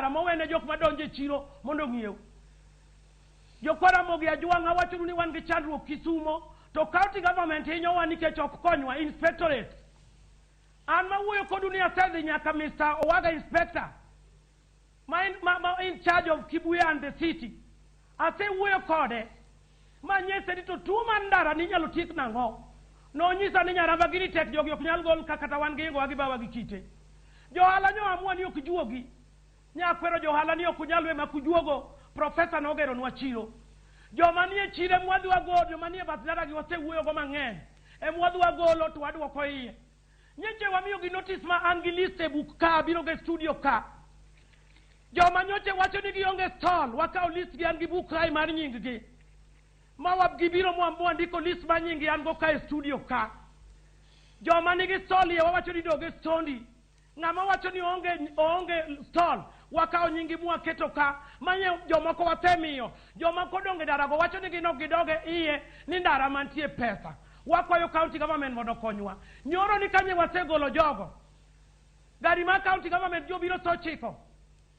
ndara mowene jok madonjo e chiro mondo ong'iew. Jokwa Ramogi Ajwang', awachonu ni wan gi chandruok Kisumo, to county government hinyowa nikech ok konywa inspectorate. An mawuoyo kodu ni asedhi nyaka Mr. Owaga inspector ma in charge of Kibuye and the city. Asewuoyo kode manyise ni to tuo mar ndara ni inyalo tiek nang'o. Nonyisa ni nyaramba gini tek, jogi ok nyal gol ka kata wan gi ingowa gi bawa gi kite. Johala nyo amua ni ok juogi. Nyakwero johala ni ok unyal we mak ujuogo. Profesa nogeronwa chiro. Joma nie chiro emwadhi wagolo, joma nie bath ndara gi wasewuoyogo mang'eny. Emwadhi wagolo to waduoko iye. Nyeche wamiyogi notice ma an gi list e buk ka, abiro go e studio ka. Joma nyoche wacho ni gionge stall, wakawo list gi, an gi buk kae mar nying gi. Ma gibiro mwandiko list mar nying gi, an go ka e studio ka. Joma nigi stall iye wawacho ni dog e stondi. Ng'ama wacho ni oonge stall, wakawo nyingi mwaketo ka. Manye jomoko wasemiyo. Jomoko odong' e ndara go wacho ni gin ok gidog e iye ni ndara mantie pesa. Wakwayo county government mondo okonywa. Nyoro ni kanye wasegolo jogo. Gari mar county government jobiro sa 9.